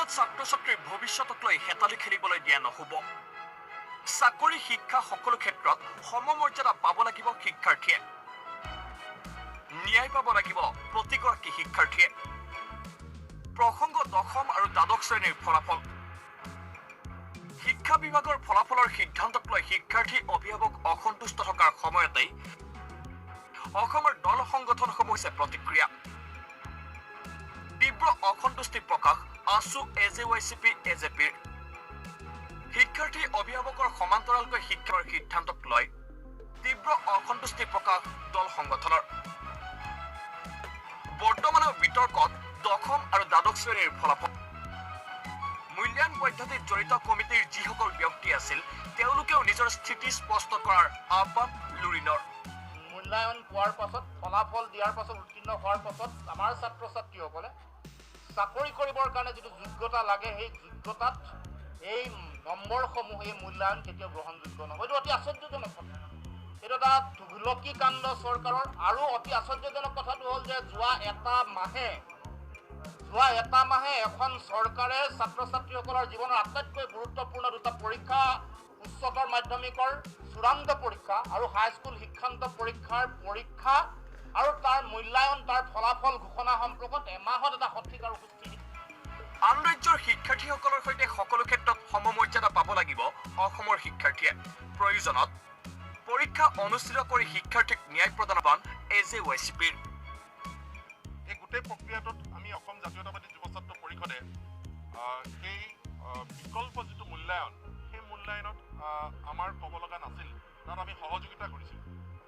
ভৱিষ্যত ছাত্ৰ ছাত্ৰীৰ ভৱিষ্যতক লৈ হেতালি খেলিবলৈ দিয়া নহ'ব। চাকৰি, শিক্ষা সকলো ক্ষেত্ৰত সমমৰ্যাদা পাব লাগিব শিক্ষাৰ্থীয়ে। ন্যায় পাব লাগিব প্ৰতিগৰাকী শিক্ষাৰ্থীয়ে। প্ৰসংগ দশম আৰু দ্বাদশ শ্ৰেণীৰ ফলাফল। শিক্ষা বিভাগৰ ফলাফলৰ সিদ্ধান্তক লৈ শিক্ষাৰ্থী, অভিভাৱক অসন্তুষ্ট থকাৰ সময়তেই অসমৰ দল সংগঠনসমূহ হৈছে প্ৰতিক্ৰিয়া। তীব্ৰ অসন্তুষ্টি প্ৰকাশ আছু, A J Y C P, A J পিৰ। শিক্ষাৰ্থী, অভিভাৱকৰ সমান্তৰালকৈ শিক্ষাৰ সিদ্ধান্তক লৈ তীব্ৰ অসন্তুষ্টি প্ৰকাশ দল সংগঠনৰ। বৰ্তমানেও বিতৰ্কত দশম আৰু দ্বাদশ শ্ৰেণীৰ ফলাফল। মূল্যায়ন পদ্ধতিত জড়িত কমিটিৰ যিসকল ব্যক্তি আছিল, তেওঁলোকেও নিজৰ স্থিতি স্পষ্ট কৰাৰ আহ্বান লুৰিণৰ। মূল্যায়ন পোৱাৰ পাছত, ফলাফল দিয়াৰ পাছত, উত্তীৰ্ণ হোৱাৰ পাছত আমাৰ ছাত্ৰ ছাত্ৰীসকলে চাকৰি কৰিবৰ কাৰণে যিটো যোগ্যতা লাগে, সেই যোগ্যতাত এই নম্বৰসমূহ, এই মূল্যায়ন কেতিয়াও গ্ৰহণযোগ্য নহয়। এইটো অতি আশ্চৰ্যজনক কথা। এইটো এটা তুঘলকী কাণ্ড চৰকাৰৰ। আৰু অতি আশ্চৰ্যজনক কথাটো হ'ল যে যোৱা এটা মাহে এখন চৰকাৰে ছাত্ৰ ছাত্ৰীসকলৰ জীৱনৰ আটাইতকৈ গুৰুত্বপূৰ্ণ দুটা পৰীক্ষা, উচ্চতৰ মাধ্যমিকৰ চূড়ান্ত পৰীক্ষা আৰু হাইস্কুল শিক্ষান্ত পৰীক্ষাৰ পৰীক্ষা আৰু তাৰ মূল্যায়ন, তাৰ ফলাফল ঘোষণা সম্পৰ্কত এমাহত এটা সঠিক আৰু সুস্থিৰ আন ৰাজ্যৰ শিক্ষাৰ্থীসকলৰ সৈতে সকলো ক্ষেত্ৰত সমমৰ্যাদা পাব লাগিব অসমৰ শিক্ষাৰ্থীয়ে। প্ৰয়োজনত পৰীক্ষা অনুষ্ঠিত কৰি শিক্ষাৰ্থীক ন্যায় প্ৰদান আহ্বান এ জে ৱাই চি পিৰ। এই গোটেই প্ৰক্ৰিয়াটোত আমি অসম জাতীয়তাবাদী যুৱ ছাত্ৰ পৰিষদে সেই বিকল্প যিটো মূল্যায়ন, সেই মূল্যায়নত আমাৰ ক'ব লগা নাছিল, তাত আমি সহযোগিতা কৰিছিলোঁ।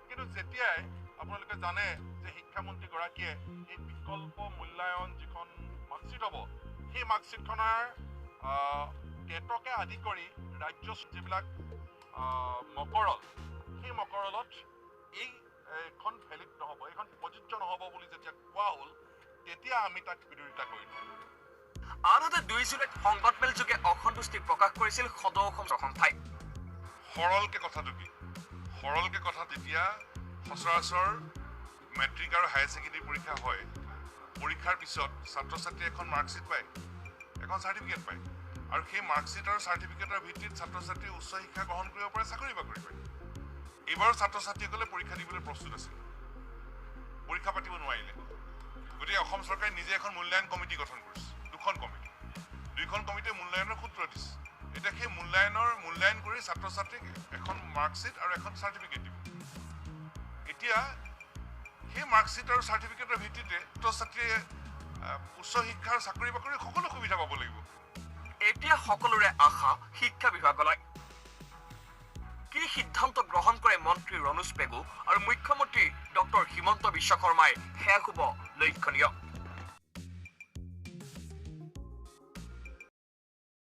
কিন্তু যেতিয়াই আপোনালোকে জানে যে শিক্ষামন্ত্ৰীগৰাকীয়ে এই বিকল্প মূল্যায়ন যিখন মাৰ্কশ্বিট হ'ব, সেই মাৰ্কশ্বিটখনৰ টেটকে আদি কৰি ৰাজ্য যিবিলাক মকৰল, সেই মকৰলত এইখন ভেলিড নহ'ব, এইখন প্ৰযোজ্য নহ'ব বুলি যেতিয়া কোৱা হ'ল, তেতিয়া আমি তাক বিৰোধিতা কৰিলোঁ। আনহাতে 2 জুলাইত সংবাদমেল যোগে অসন্তুষ্টি প্ৰকাশ কৰিছিল সদৌ অসম সন্থাই। সৰলকে কথাটো কি? সৰলকে কথা, তেতিয়া সচৰাচৰ মেট্ৰিক আৰু হায়াৰ ছেকেণ্ডেৰী পৰীক্ষা হয়, পৰীক্ষাৰ পিছত ছাত্ৰ ছাত্ৰীয়ে এখন মাৰ্কশ্বিট পায়, এখন চাৰ্টিফিকেট পায় আৰু সেই মাৰ্কশ্বিট আৰু চাৰ্টিফিকেটৰ ভিত্তিত ছাত্ৰ ছাত্ৰীয়ে উচ্চ শিক্ষা গ্ৰহণ কৰিব পাৰে, চাকৰি বাকৰি পায়। এইবাৰো ছাত্ৰ ছাত্ৰীসকলে পৰীক্ষা দিবলৈ প্ৰস্তুত আছিল, পৰীক্ষা পাতিব নোৱাৰিলে। গতিকে অসম চৰকাৰে নিজে এখন মূল্যায়ন কমিটি গঠন কৰিছে, দুখন কমিটি। দুইখন কমিটিয়ে মূল্যায়নৰ সূত্ৰ দিছে। এতিয়া সেই মূল্যায়ন কৰি ছাত্ৰ ছাত্ৰীক এখন মাৰ্কশ্বিট আৰু এখন চাৰ্টিফিকেট দিব। এতিয়া সেই মাৰ্কশ্বিট আৰু চাৰ্টিফিকেটৰ ভিত্তিতে ছাত্ৰ ছাত্ৰীয়ে উচ্চ শিক্ষাৰ, চাকৰি বাকৰি সকলো সুবিধা পাব লাগিব। এতিয়া সকলোৰে আশা শিক্ষা বিভাগলৈ। কি সিদ্ধান্ত গ্ৰহণ কৰে মন্ত্ৰী ৰণোজ পেগু আৰু মুখ্যমন্ত্ৰী ডক্টৰ হিমন্ত বিশ্ব শৰ্মাই, সেয়া হ'ব লক্ষণীয়।